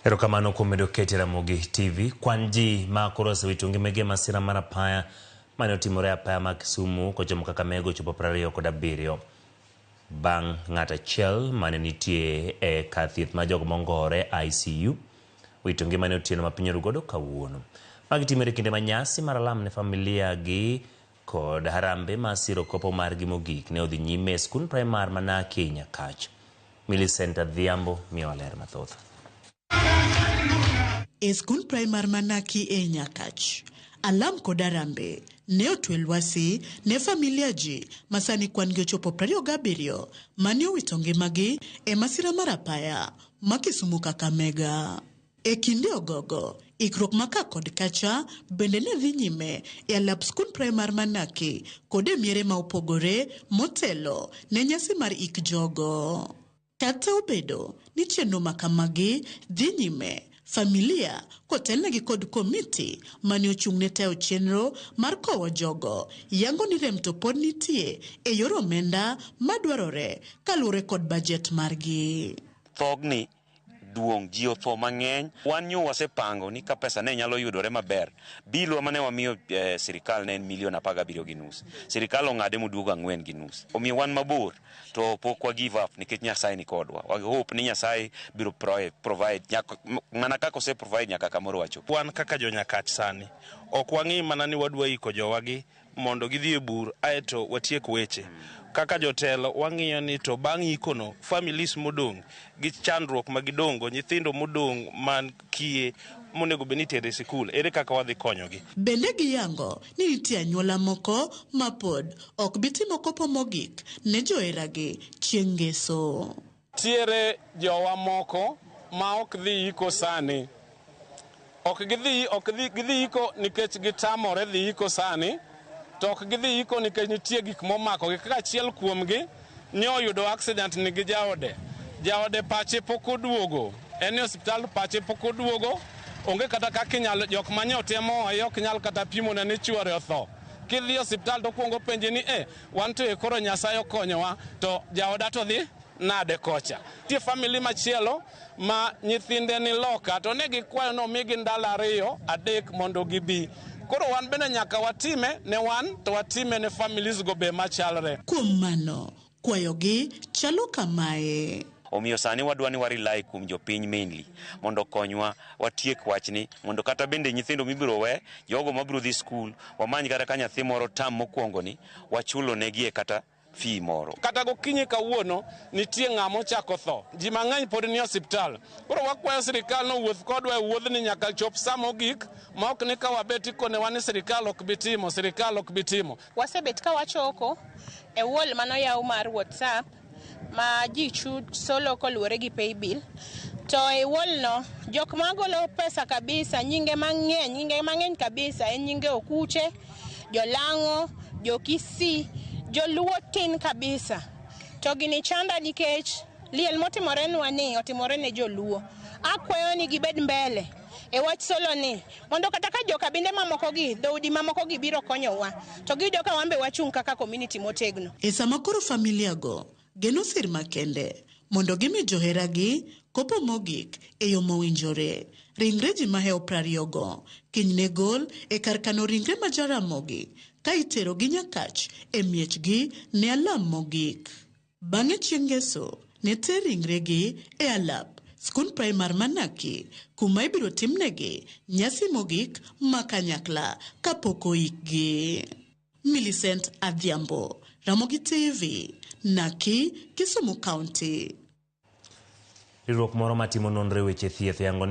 Erokamano kuom medo kete Ramogi TV. Kwan ji ma koro osewito ngimagi e masira mar apaya mane otimore e apaya ma Kisumu kochomo Kakamega ochopo 27. Bang' ng'at achiel mane nitie e kar thieth mar jogo mongore ICU wito ngimane otieno ma piny oru godo kawuono. Magi timore e kinde ma nyasi mar alam ne familia gi kod harambe mar siro kopo margi mogik ne odhi nyime e skund praimar ma Naki ei Nyakach. Millicent Adhiambo miyowa ler mathoth. E skund praimar ma Naki ei Nyakach, alam kod harambe ne otwe lwasi ne familia ji ma sani kwan gi ochopo 27 mane owito ngimagi e masira mar apaya ma Kisumu Kakamega. E kinde ogogo, ikruok ma ka kod kacha bende ne dhi nyime e alap skund praimar ma Naki kod e miere ma opogore motelo ne nyasi mar ik jogo. Kata obedo ni chenro ma kamagi dhi nyime, familia kotelnegi kod komiti mane ochung' ne tayo chenro mar kowo jogo yango ni rem to pod nitie e yor omenda madwarore kaluwore kod bajet margi. Thogni duong', ji otho mang'eny. Wan nyo wasepango ni ka pesa ne nyalo yudore maber, bilwa mane wamiyo sirikal ne en milion 17.5. Sirikal ong'ade moduogo 4.5. Omiyo wan mabor to pok wa give up nikech Nyasaye ni kodwa. Wa hope ni Nyasaye biro provide nyaka, mana kaka ose provide nyaka kamoro wachopo. Wan kaka jo Nyakach sani ok wang'i mana ni wadwa iko jowagi mondo gidhi e bur aeto watiek weche. Kaka jotelo wang'iyo ni to bang' ikono families modong' gi chandruok ma gidong'go, nyithindo modong' man kiye monego bed ni itere e sikul, ere kaka wadhi konyogi. Bende giyango ni nitie anyuola moko ma pod ok bi timo kopo mogik ne joheragi chieng' Ngeso. Nitiere jowa moko ma ok dhi iko sani. Ok gidhi, ok dhi, gidhi iko nikech gitamore dhi iko sani, to ok gidhi iko nikech nitie gik momakogi. Kaka achiel kuomgi ne oyudo accident ni gi jaode. Jaode pache pok oduogo. En e osiptal pache pok oduogo. Onge kata kaka inyalo, jok manye otemo oye ok nyal kata pimone ni chuore otho. Kidhi e osiptal to okuongo openji ni eh, wan to e koro Nyasaye okonyowa, to jaoda to dhi nade kocha. Nitie family machielo ma nyithinde ni loka to ne gikwayo ni omigi ndalo 2 3 mondo gibi. Koro wan bende nyaka watime ne wan to watime ne families go be machalre. Kuom mano, kwayogi chalo kamae. Omiyo sani wadwa ni wa rely kuom jopiny mainly mondo okonywa watiek wachni mondo kata bende nyithindo mibiro we, jogo mabiro dhi skul, wamany kata ka nyathi moro tam mokwongo ni wachulo negie kata fee moro. Kata gokinyi kawuono nitie ng'ama ochako tho. Ji mang'eny pod nie osiptal. Koro wakwayo sirikal ni owuoth kodwa e wuodhni nyaka chop sa mogik ma ok ni ka wabet ikonewa ni sirikal ok bi timo, sirikal ok bi timo. Wasebet ka wachoko e wall manoyaw mar WhatsApp ma ji solo koluwore gi paybill. To e wall no, jok magolo pesa kabisa, nyinge mang'eny, nyinge mang'eny kabisa en nyinge Okuche, Jolang'o, Jokisii, Joluo tin kabisa. To gini chanda nikech liel motimore nwa ni otimore ne Joluo. Akwayo ni gibed mbele e wach solo ni mondo kata ka jokabinde mamoko gi, dhoudi mamoko gi biro konyowa, to giyudo ka wan be wachung' kaka community motegno. E sama koro familia go geno sir makende mondo gimi joheragi kopo mogik e yo mowinjore. Ringre ji mahewo 20 go kiny ne gol e kar kano ringre ma Jaramogi ka iterogi Nyakach e miechgi ne alam mogik. Bang'e chieng' Ngeso ne ter ringregi e alap skund praimar ma Naki kuma ibiro timnegi nyasi mogik ma kanyakla kapok oikgi. Millicent Adhiambo, Ramogi TV, Naki, Kisumu County. Riwruok moro matimo nonro e weche thieth yango